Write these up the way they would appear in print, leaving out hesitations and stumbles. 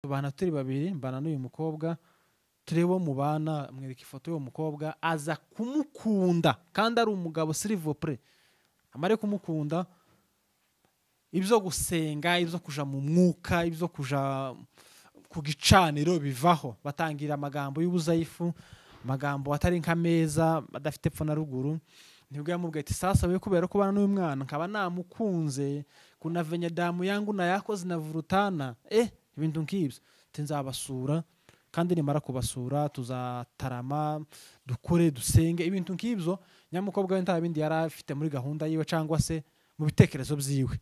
Tubana turi babiri, mbana n'uyu mukobwa, turebe uwo mubana, mwereka ifoto y'uwo mukobwa, aza kumukunda kandi ari umugabo, s'il vous plaît. Amare kumukunda, ibyo gusenga, ibyo kuja mu mwuka, ibyo kuja ku gicaniro bivaho, batangira amagambo y'ubuzayifu, amagambo atari nk'ameza, adafite epfo na ruguru. Nibwo yamubwiye ati sasa wewe kubera ko ubana n'uyu mwana nkaba namukunze, kuna venye damu yangu na yako zinavurutana, ibintu nk'ibyo, ati nzabasura kandi nimara kubasura tuzatarama, dukore, dusenge, ibintu nk'ibyo. Nyamukobwa we nta bindi yari afite muri gahunda yiwe cyangwa se mu bitekerezo byiwe,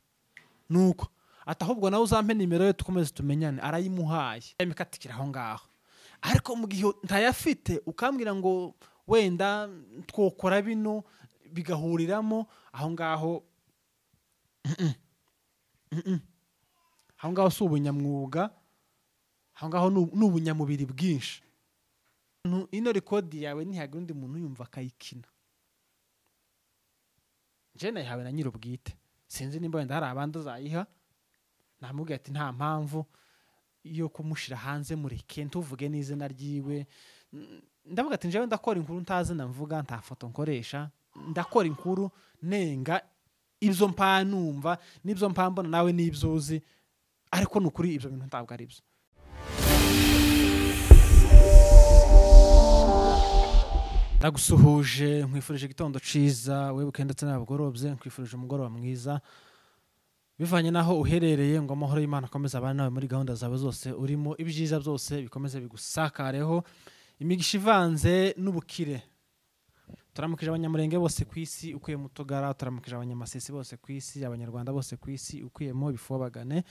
nuko ati ahubwo nawe uzampe nimero ye dukomeze tumenyane. Arayimuhaye, imikatikira aho ngaho. Ariko mu gihe ntayafite ukambwira ngo wenda twokora bino bigahuriramo aho ngaho, aho ngaho si ubunyamwuga, aho ngaho ni ubunyamubiri bwinshi. Ino rekodi yawe ntihagira undi muntu yumva akayikina. Nje nayihawe na nyir'ubwite, sinzi nimba wenda hari abandi azayiha. Namubwiye ati nta mpamvu yo kumushira hanze, mureke ntuvuge n'izina ryiwe. Ndavuga ati njewe ndakora inkuru ntazi na mvuga, nta foto nkoresha, ndakora inkuru nenga ibyo mpa numva n'ibyo mpa mbona, nawe n'ibyo uzi, ariko ni ukuri ibyo bintu ntabwo ari byo. Ndagusuhuje, nkwifurije igitondo ciza, webuke ndetse n'abagorobye, nkwifurije umugoroba mwiza bivanye naho uherereye, ngo amahoro y'Imana akomeze abane nawe muri gahunda zawe zose urimo, ibyiza byose bikomeze bigusakareho, imigisha ivanze n'ubukire. Turamukije abanyamurenge bose ku isi ukuye mu Tugara, turamukije abanyamasisi bose ku isi, abanyarwanda bose ku isi ukuyemo bifobagane.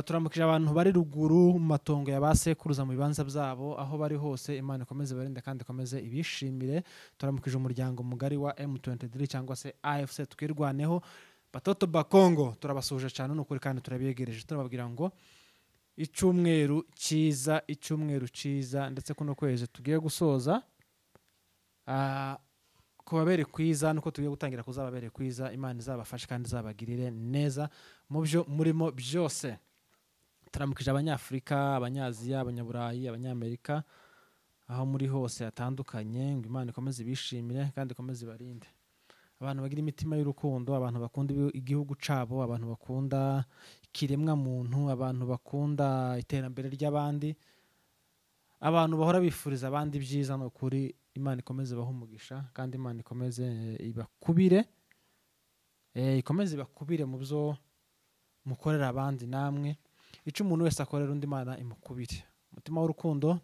Turamukije abantu bari ruguru mu matongo ya basekuruza mu bibanza byabo, aho bari hose Imana ikomeze barinde kandi ikomeze ibishimire. Turamukije umuryango mugari wa M23 cyangwa se AFC twirwaneho, Batoto Bakongo, turabasuhuje cyane n'ukuri kandi turabiyegereje, turababwira ngo icyumweru cyiza, icyumweru cyiza, ndetse kuno kwezi tugiye gusoza kubabere kwiza, nuko tugiye gutangira kuzababere kwiza. Imana izabafashe kandi izabagirire neza mu byo murimo byose. Turamukije abanyafurika, abanyaziya, abanyaburayi, abanyamerika, aho muri hose hatandukanye, ngo Imana ikomeze ibishimire kandi ikomeze ibarinde. Abantu bagira imitima y'urukundo, abantu bakunda igihugu cabo, abantu bakunda ikiremwa muntu, abantu bakunda iterambere ry'abandi, abantu bahora bifuriza abandi ibyiza, ni ukuri Imana ikomeze ibahe umugisha kandi Imana ikomeze ibakubire, ikomeze ibakubire mu byo mukorera abandi namwe. Icyo umuntu wese akorera undi Imana imukubire. Umutima w'urukundo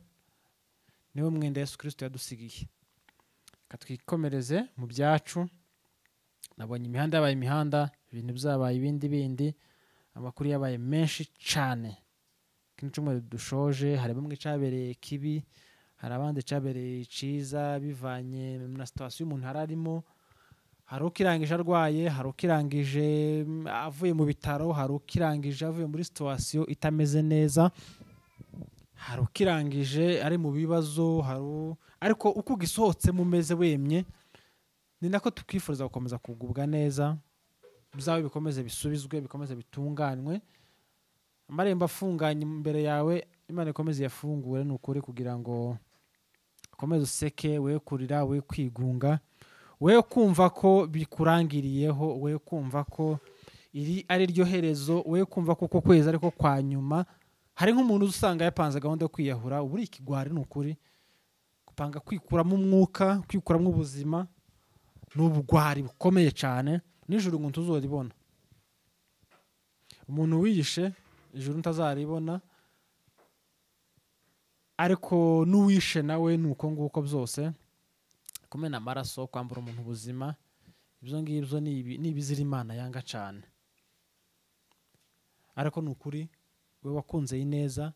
niwe mwenda Yesu Kristo yadusigiye. Reka twikomereze mu byacu. Nabonye imihanda yabaye imihanda, ibintu byabaye ibindi bindi, amakuru yabaye menshi cyane. Kino cyumweru dushoje hari bamwe cyabereye kibi, hari abandi cyabereye ciza, bivanye na situation umuntu ararimo. Hari ukirangije arwaye, hari ukirangije avuye mu bitaro, hari ukirangije avuye muri situation itameze neza, hari ukirangije ari mu bibazo, hari ariko uko ugisohotse mumeze wemye, ni nako tukwifuza gukomeza kugubwa neza, byawe bikomeze bisubizwe, bikomeze bitunganywe. Amarembo afunganye imbere yawe Imana ikomeze yafungure, ni ukuri, kugira ngo ukomeze useke, we kurira, we kwigunga, we kumva ko bikurangiriyeho, we kumva ko iri ari ryo herezo, we kumva ko uko kwezi ariko kwa nyuma. Hari nk'umuntu usanga yapanze gahunda yo kwiyahura, uburi ikigwari, ni ukuri gupanga kwikuramo umwuka, kwikuramo ubuzima n'ubugwari bukomeye cyane. Nijoro ngo ntuzoribona, umuntu wiyishe ijuru ntazaribona, ariko n'uwishe nawe nuko nguko byose, kumena amaraso, kwambura umuntu ubuzima, ibyo ngibyo ni ibizira Imana yanga cyane. Ariko ni ukuri we wakunze ineza,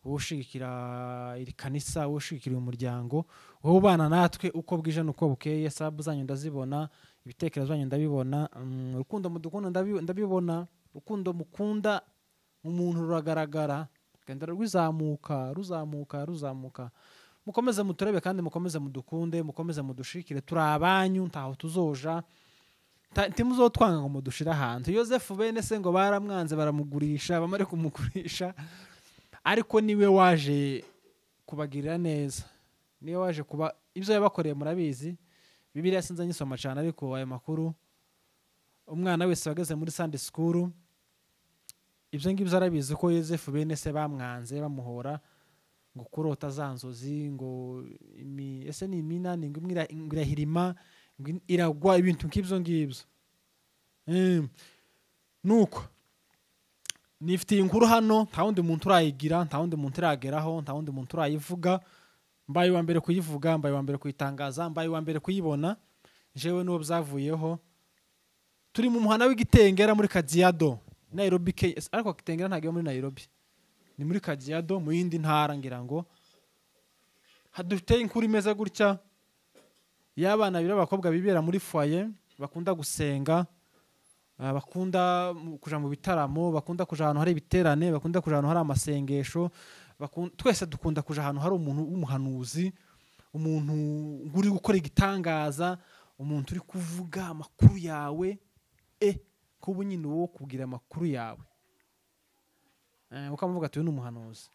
wowe ushigikira iri kanisa, wowe ushigikira uyu muryango, wowe ubana natwe uko bwije nuko bukeye. Sabu zanyu ndazibona, ibitekerezo byanyu ndabibona, urukundo mudukunda ndabibona, urukundo mukunda umuntu ruragaragara, rugenda rwizamuka, ruzamuka, ruzamuka. Mukomeze muturebe kandi mukomeze mudukunde, mukomeze mudushikire, turi abanyu, ntaho tuzoja, ntimuzotwanga ngo mudushire ahantu. Yosefu bene se ngo baramwanze baramugurisha, bamare kumugurisha Ariko niwe waje kubagirira neza, niwe waje kuba ibyo yabakoreye murabizi. Bibiliya sinza nyisoma cyane, ariko ayo makuru umwana wese wageze muri Sunday school ibyo ngibyo arabizi, ko Yosefu bene se bamwanze bamuhora ngo kurota za nzozi, ngo ese ni iminani, ngo imwe irahirima, ngo iragwa, ibintu nk'ibyo ngibyo. Nuko nifitiye inkuru hano, nta wundi muntu urayigira, nta wundi muntu irageraho, nta wundi muntu urayivuga. Mbaye uwa mbere kuyivuga, mbaye uwa mbere kuyitangaza, mbaye uwa mbere kuyibona. Jewe n'uwo byavuyeho. Turi mu muhana w'Igitengera muri Kajiado, Nairobi, ariko Kitengera ntabwo iba muri Nairobi, ni muri Kajiado mu yindi ntara ngira ngo. Hadufite inkuru imeze gutya y'abana babiri b'abakobwa bibera muri foyer, bakunda gusenga, bakunda kuja mu bitaramo, bakunda kuja ahantu hari ibiterane, bakunda kuja ahantu hari amasengesho. Twese dukunda kuja ahantu hari umuntu w'umuhanuzi, umuntu uri gukora igitangaza, umuntu uri kuvuga amakuru yawe. Kuba nyine uwo kubwira amakuru yawe, ukamuvuga ati uyu ni umuhanuzi.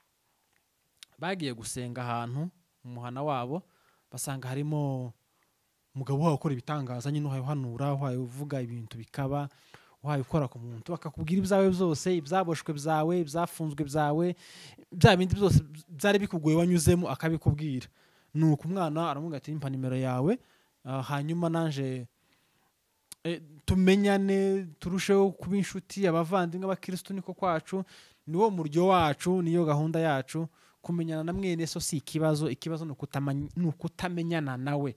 Bagiye gusenga ahantu mu muhana wabo, basanga harimo umugabo wawe ukora ibitangaza nyine, uhaye uhanura, uhaye uvuga ibintu bikaba, uhaye ukora ku muntu bakakubwira ibyawe byose, ibyaboshwe byawe, ibyafunzwe byawe, bya bindi byose byari bikugoye wanyuzemo akabikubwira. Nuko umwana aramubwira ati mpa nimero yawe, hanyuma nanje tumenyane, turusheho kuba inshuti, abavandimwe, abakristo niko kwacu, niwo muryo wacu, niyo gahunda yacu. Kumenyana na mwene so si ikibazo, ikibazo ni ukutamenyana nawe.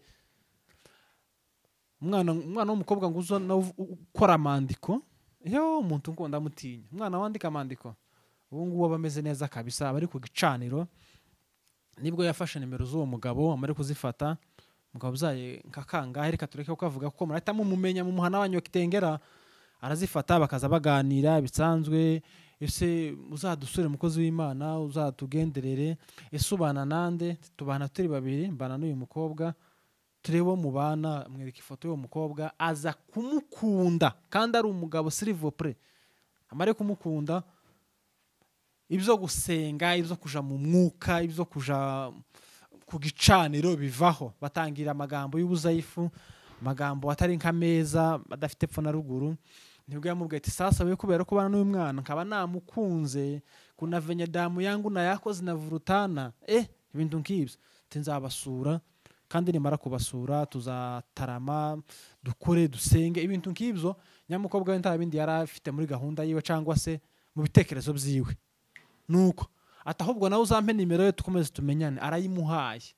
Umwana w'umukobwa ngo uzo nawe ukora amandiko, yo umuntu ngo ndamutinya. Umwana wandika amandiko ubu ngubu aba ameze neza kabisa, aba ari ku gicaniro. Nibwo yafashe nimero z'uwo mugabo, amare kuzifata, umugabo uzaye nka kangahe, reka tureke ko avuga kuko murahita mumumenya mu muhana wanyu wa Kitengera. Arazifata bakaza baganira bisanzwe. Ese uzadusure umukozi w'Imana, uzatugenderere, ese ubana nande? Tubana turi babiri, mbana n'uyu mukobwa, turebe uwo mubana. Mwereka ifoto y'uwo mukobwa, aza kumukunda kandi ari umugabo s'il vous plaît. Amare kumukunda, ibyo gusenga, ibyo kuja mu mwuka, ibyo kuja ku gicaniro bivaho. Batangira amagambo y'ubuzayifu, amagambo atari nka meza, adafite epfo na ruguru. Nibwo yamubwiye ati sasa we kubera ko bana n'uyu mwana nkaba namukunze, kuna venye damu yangu na yako zinavurutana, ibintu nk'ibyo. Ati nzabasura, kandi nimara kubasura tuzatarama, dukore, dusenge, ibintu nk'ibyo. Nyamukobwa we nta bindi yari afite muri gahunda yiwe cyangwa se mu bitekerezo byiwe. Nuko ati ahubwo nawe uzampe nimero ye tukomeze tumenyane. Arayimuhaye,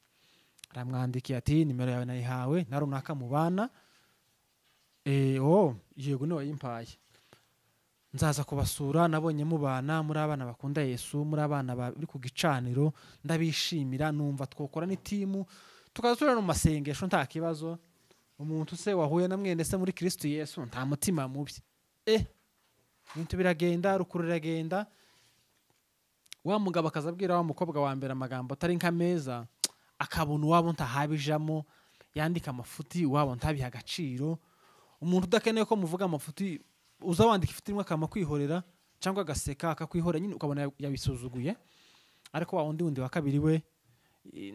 aramwandikiye ati nimero yawe nayihawe na runaka mubana. Oh yego niwe wayimpaye, nzaza kubasura, nabonye mubana, muri abana bakunda Yesu, muri abana bari ku gicaniro, ndabishimira, numva twokora n'itimu tukaza turana mu masengesho nta kibazo. Umuntu se wahuye na mwene se muri Kristo Yesu nta mutima mubi. Ibintu biragenda, rukuru riragenda. Wa mugabo akaza abwira wa mukobwa wa mbere amagambo atari nka meza, akabona uwabo ntahabijamo, yandika amafuti uwabo ntabiha agaciro. Umuntu udakeneye ko muvuga amafuti, uza wandika ifuti rimwe akama kwihorera cyangwa agaseka akakwihorera nyine, ukabona yabisuzuguye. Ariko wa wundi wa kabiri we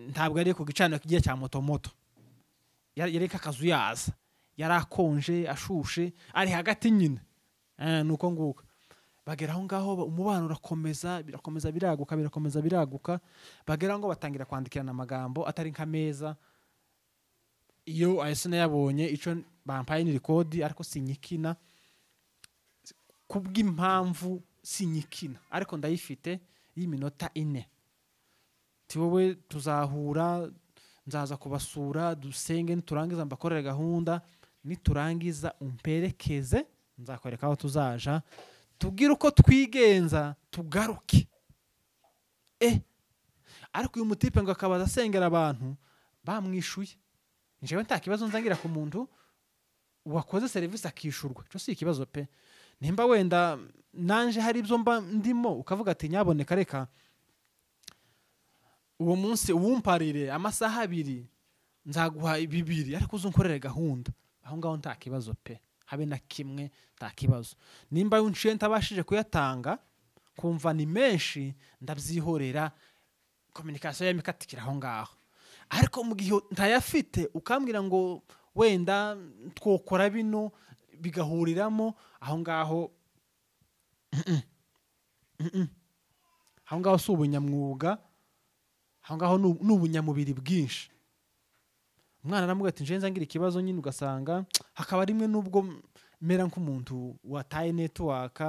ntabwo ari ku gicaniro kigiye cya motomoto, yari kakazu yaza, yarakonje ashushe, ari hagati nyine. Nuko nguko bagera aho ngaho, umubano urakomeza, birakomeza biraguka, birakomeza biraguka. Bagera ngo batangira kwandikirana amagambo atari nka meza. Iyo ayo sinayabonye, ico bampaye ni record, ariko sinyikina kubw'impamvu sinyikina, ariko ndayifite y'iminota 4. Ti wowe tuzahura, nzaza kubasura, dusenge, niturangiza mbakorere gahunda, niturangiza umperekeze, nzakwereka aho tuzaja, tubwire uko twigenza, tugaruke. Ariko uyu mutipe ngo akabaza asengera abantu bamwishuye. Njyewe nta kibazo nzangira ku muntu wakoze serivisi akishurwa, cyo si ikibazo pe. Nimba wenda nanje hari ibyo mba ndimo, ukavuga ati nyaboneka reka uwo munsi uwumparire amasaha 2 nzaguha 2, ariko uzunkorere gahunda. Aho ngaho nta kibazo pe, habe na kimwe, nta kibazo. Nimba unciye ntabashije kuyatanga Kumva ni menshi, ndabyihorera, communication yamikatikira aho ngaho. Ariko mu gihe ntayafite ukambwira ngo wenda twokora bino bigahuriramo aho ngaho, aho ngaho si ubunyamwuga, aho ngaho ni ubunyamubiri bwinshi. Umwana aramubwira ati nje ngira ikibazo nyine, ugasanga hakaba rimwe nubwo mera nk'umuntu wataye network,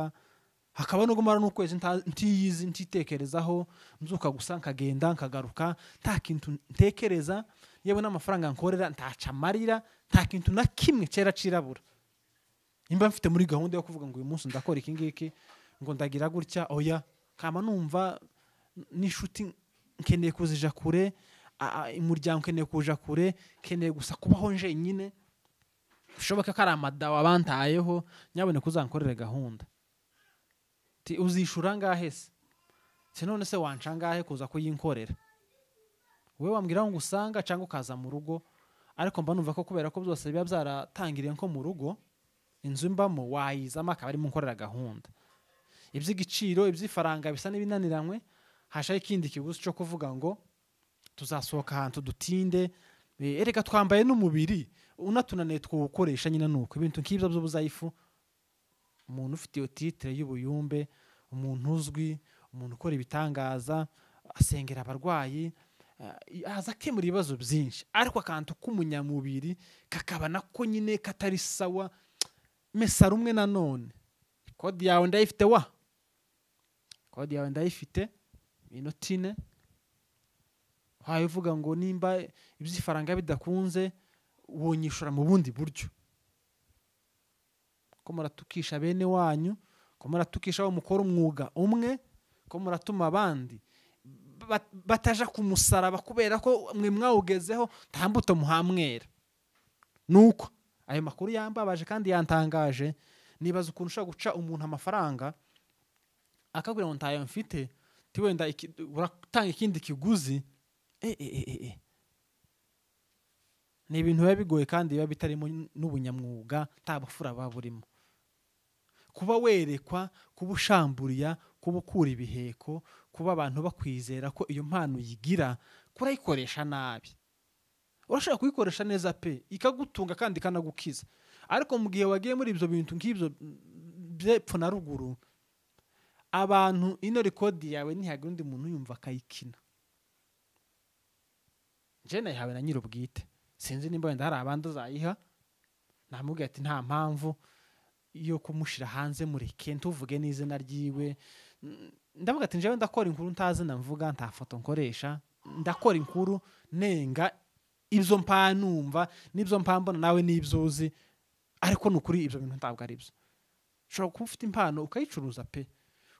hakaba nubwo mara n'ukwezi ntiyizi ntitekerezaho, mzuka gusa nkagenda nkagaruka nta kintu ntekereza, yewe n'amafaranga nkorera ntaca amarira, nta kintu na kimwe cyera cirabura. Nimba mfite muri gahunda yo kuvuga ngo uyu munsi ndakora iki ngiki, ngo ndagira gutya, oya, kama numva n'inshuti nkeneye kuzija kure, umuryango nkeneye kuja kure, nkeneye gusa kubaho nje nyine, bishoboka ko ari amadawa bantayeho, nyabone kuzankorera gahunda. Ti uzishura ngahe se? Se none se wanca ngahe kuza kuyinkorera? Wewe wambwira ngo usanga cyangwa ukaza mu rugo, ariko mba numva ko kubera ko byose biba byaratangiriye nko mu rugo, inzu mbamo wayizama akaba arimo nkorera gahunda. Iby'igiciro, iby'ifaranga bisa n'ibinaniranywe, hashaye ikindi kiguzi cyo kuvuga ngo tuzasohoka ahantu dutinde, erega twambaye n'umubiri unatunaniye twukoresha nyine. Nuko ibintu nk'ibyo by'ubuzayifu, umuntu ufite iyo titre y'ubuyumbe, umuntu uzwi, umuntu ukora ibitangaza, asengera abarwayi, aza akemura ibibazo byinshi, ariko akantu k'umunyamubiri kakaba nako nyine katari sawa. Mesa rumwe nanone kodi yawe ndayifite, wa kodi yawe ndayifite inotine, wayo uvuga ngo nimba iby'ifaranga bidakunze wonyishura mu bundi buryo, ko muratukisha bene wanyu, ko muratukisha abo mukora umwuga umwe, ko muratuma abandi bataja ku musaraba kubera ko mwe mwawugezeho, nta mbuto muhamwera. Nuko ayo makuru yambabaje kandi yantangaje. Nibaza ukuntu ushobora guca umuntu amafaranga akabwira ngo ntayo mfite, ti wenda uratanga ikindi kiguzi. Ni ibintu biba bigoye kandi biba bitarimo n'ubunyamwuga, nta bufura buba burimo. Kuba werekwa, kuba ushamburiya, kuba ukura ibiheko, kuba abantu bakwizera ko iyo mpano uyigira, kurayikoresha nabi. Urashobora kuyikoresha neza pe, ikagutunga kandi ikanagukiza, ariko mu gihe wagiye muri ibyo bintu nk'ibyo by'epfo na ruguru, abantu ino rekodi yawe ntihagira undi muntu yumva akayikina. Nje nayihawe na nyir'ubwite, sinzi nimba wenda hari abandi azayiha, namubwiye ati nta mpamvu yo kumushira hanze, mureke ntuvuge n'izina ryiwe. Ndavuga ati njewe ndakora inkuru ntazina mvuga, nta foto nkoresha, ndakora inkuru nenga ibyo mpa numva n'ibyo mpa mbona nawe n'ibyo uzi, ariko nukuri ibyo bintu ntabwo ari byo. Ushobora kuba ufite impano ukayicuruza pe,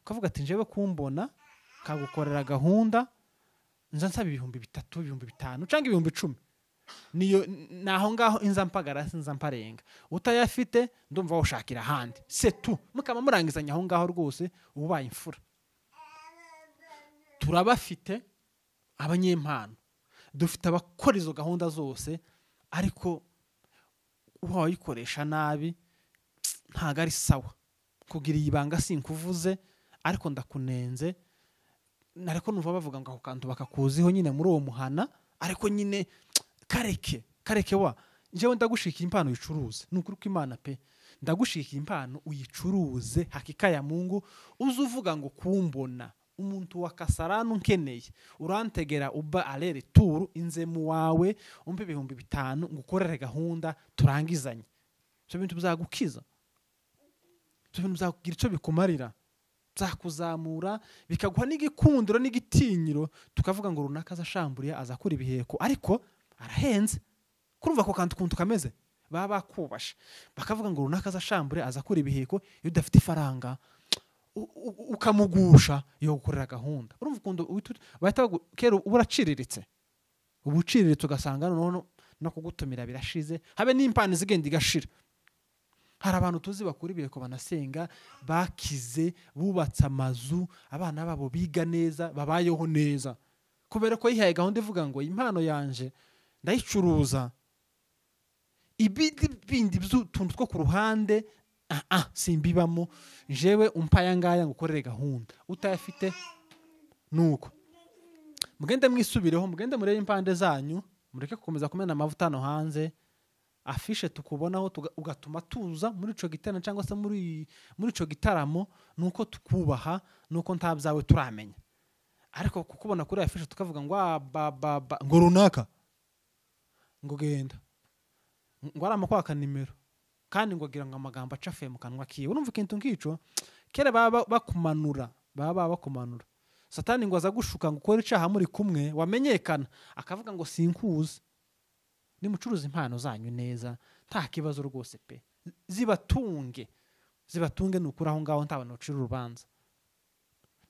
ukavuga ati njewe kumbona kagukorera gahunda nza nsaba 3000, 5000 cyangwa 10000, niyo naho ngaho inza mpagara sinza mparenga, utayafite ndumva woshakira ahandi, c'est tout. Mukaba murangizanya aho ngaho rwose, ubaye imfura. Turabafite abanyempano, dufite abakora izo gahunda zose, ariko wayikoresha nabi ntago ari sawa. Kugira ibanga sinkuvuze, ariko ndakunenze, nariko numva bavuga ngo ako kantu bakakuziho nyine muri uwo muhana, ariko nyine kareke kareke wa njewe ndagushika impano uyicuruze, nukuri ko Imana pe, ndagushika impano uyicuruze, hakika ya Mungu. Uzuvuga ngo kumbona umuntu wa Kasarani unkeneye, urantegera uba alere tour inze mu wawe, umpe 5000 ngukorere gahunda turangizanye. Ibyo bintu bizagukiza, ibyo bintu bizakugira icyo bikumarira, bizakuzamura, bikaguha n'igikundiro n'igitinyiro. Tukavuga ngo runaka azashamburiye azakura ibiheko, ariko arahenze. Kurumva ko kantu kuntu kameze, baba bakubasha bakavuga ngo runaka azashambure azakura ibiheko, iyo udafite ifaranga ukamugusha yo gukorera gahunda. Urumva ukuntu bahita kera uraciriritse, ubuciriritse ugasanga noneho no kugutumira birashize, habe n'impano zigenda igashira. Hari abantu tuzi bakura ibiheko banasenga, bakize, bubatse amazu, abana babo biga neza, babayeho neza, kubera ko yihaye gahunda ivuga ngo impano yanje ndayicuruza, ibindi bindi by'utuntu two ku ruhande Simbibamo jewe umpa aya ngaya ngo ukorere gahunda utayafite. Nuko mugende mwisubireho, mugende murebe impande zanyu, mureke gukomeza kumena amavuta hano hanze. Afishe tukubonaho ugatuma tuza muri ico giterane cyangwa se muri ico gitaramo, nuko tukubaha, nuko nta byawe turamenya. Ariko kukubona kuri afishe tukavuga ngo ba ngo runaka ngo genda ngo arama kwaka nimero kandi ngo agira ngo amagambo acafuye mu kanwa kiwe. Urumva ikintu nkico kera baba bakumanura, baba bakumanura. Satani ngo aza gushuka ngo ukore icaha muri kumwe wamenyekana, akavuga ngo sinkuzi. Nimucuruza impano zanyu neza nta kibazo rwose pe, zibatunge zibatunge. Nukuri aho ngaho nta bantu bacira urubanza.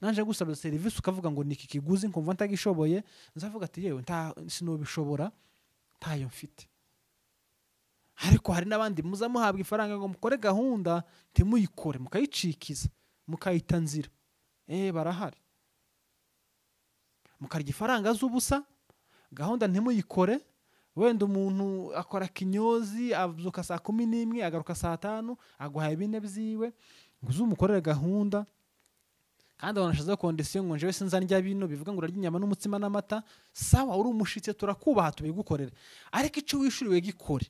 Naje gusaba serivisi ukavuga ngo niki kiguzi nkumva ntagishoboye, nzavuga ati yewe nta sinobishobora ntayo mfite. Ariko hari n'abandi muza muhabwa ifaranga ngo mukore gahunda ntimuyikore, mukayicikiza mukayita nzira. Barahari, mukarya ifaranga z'ubusa, gahunda ntimuyikore. Wenda umuntu akora kinyozi abyuka saa 11 agaruka saa 5 aguhaye bine byiwe ngo uzumukorere gahunda, kandi wanashizeho condition ngo njewe sinza ndya bino, bivuga ngo urarya inyama n'umutsima n'amata. Sawa, uri umushitse turakubaha tubigukorere, ariko ico wishuriwe gikore.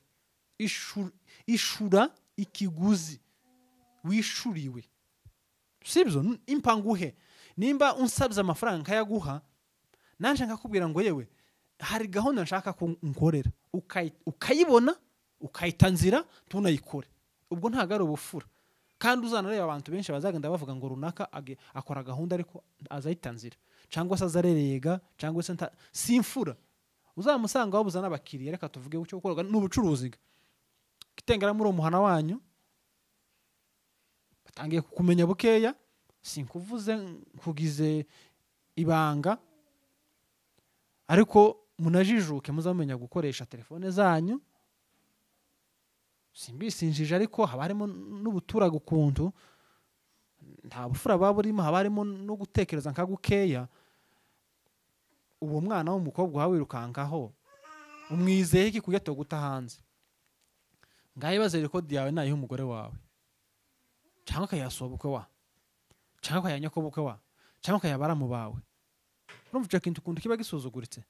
Ishura ikiguzi wishuriwe, sibyo? Impanguhe nimba unsabye amafaranga nkayaguha, nanje nkakubwira ngo yewe hari gahunda nshaka ko nkorera, ukayibona ukayita nzira tunayikore. Ubwo ntago ari ubufura. Kandi uzanareba abantu benshi bazagenda bavuga ngo runaka akora gahunda ariko azayita nzira, cyangwa se azarerega, cyangwa se simfura. Uzamusanga wabuza n'abakiriya. Reka tuvuge cyo gukora n'ubucuruzi kitengera muri umuhana wanyu batangiye kukumenya bukeya. Sinkuvuze nkugize ibanga, ariko munajijuke muzamenya gukoresha telefone zanyu. Simbisinjije, ariko haba harimo n'ubuturage ukuntu nta bufura baba burimo, haba harimo no gutekereza nka gukeya. Uwo mwana w'umukobwa wawe wirukankaho umwizeye iki kujya guta hanze? Ngaho ibaze rekodi yawe nayiha umugore wawe, cyangwa akayasobukwe wa, cyangwa akayanyokobukwe wa, cyangwa akayabara mu bawe. Urumva icyo kintu ukuntu kiba gisuzuguritse.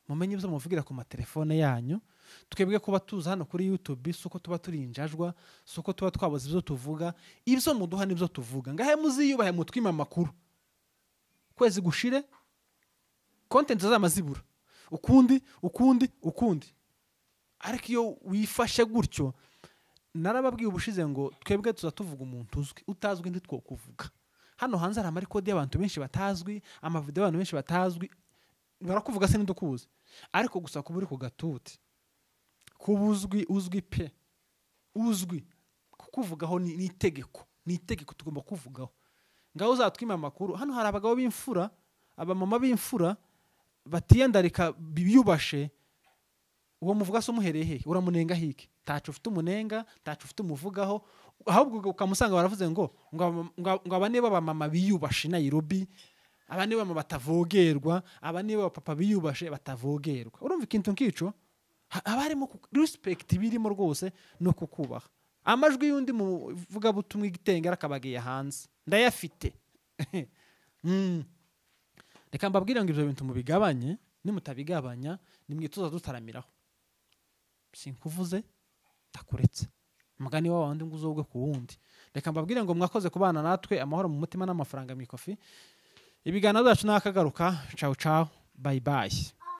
Mumenye ibyo muvugira ku matelefone yanyu. Twebwe kuba tuza hano kuri YouTube suko tuba turi injajwa, suko tuba twaboze ibyo tuvuga, ibyo muduha nibyo tuvuga. Ngahe muziyubahe mutwima amakuru. Kwezi gushire content z'amazibura ukundi ukundi ukundi. Ariko iyo wifashe gutyo, narababwiye ubushize ngo twebwe tuza tuvuga umuntu uzwi, utazwi ntitwo kuvuga. Hano hanze hari amarikodi y'abantu benshi batazwi, amavideo y'abantu benshi batazwi, barakuvuga se ntidukuzi. Ariko gusa kuba uri ku gatuti, kuba uzwi, uzwi pe, uzwi, kukuvugaho ni itegeko, ni itegeko tugomba kuvugaho. Ngaho uzatwima amakuru. Hano hari abagabo b'imfura, abamama b'imfura batiyandarika biyubashe. Uwo muvuga se umuhereye he? Uramunenga hiki? Tacu ufite umunenga, tacu ufite umuvugaho, ahubwo ukamusanga baravuze ngo ngo aba niba abamama biyubashe Nairobi, aba niba mama batavogerwa, aba niba papa biyubashe batavogerwa. Urumva ikintu nkico haba harimo respect birimo rwose no kukubaha. Amajwi y'undi muvuga butumwa igitengera akabagiye hanze ndayafite. Reka mbabwire ngo ibyo bintu mubigabanye, nimutabigabanya nimwituza dutaramiraho. Sinkuvuze ndakuretse, mugani wa wandi ngo uzobwe ku wundi. Reka mbabwire ngo mwakoze kubana natwe, amahoro mu mutima n'amafaranga mu ikofi. Ibiganiro byacu nakagaruka. Ciao ciao, bye bye.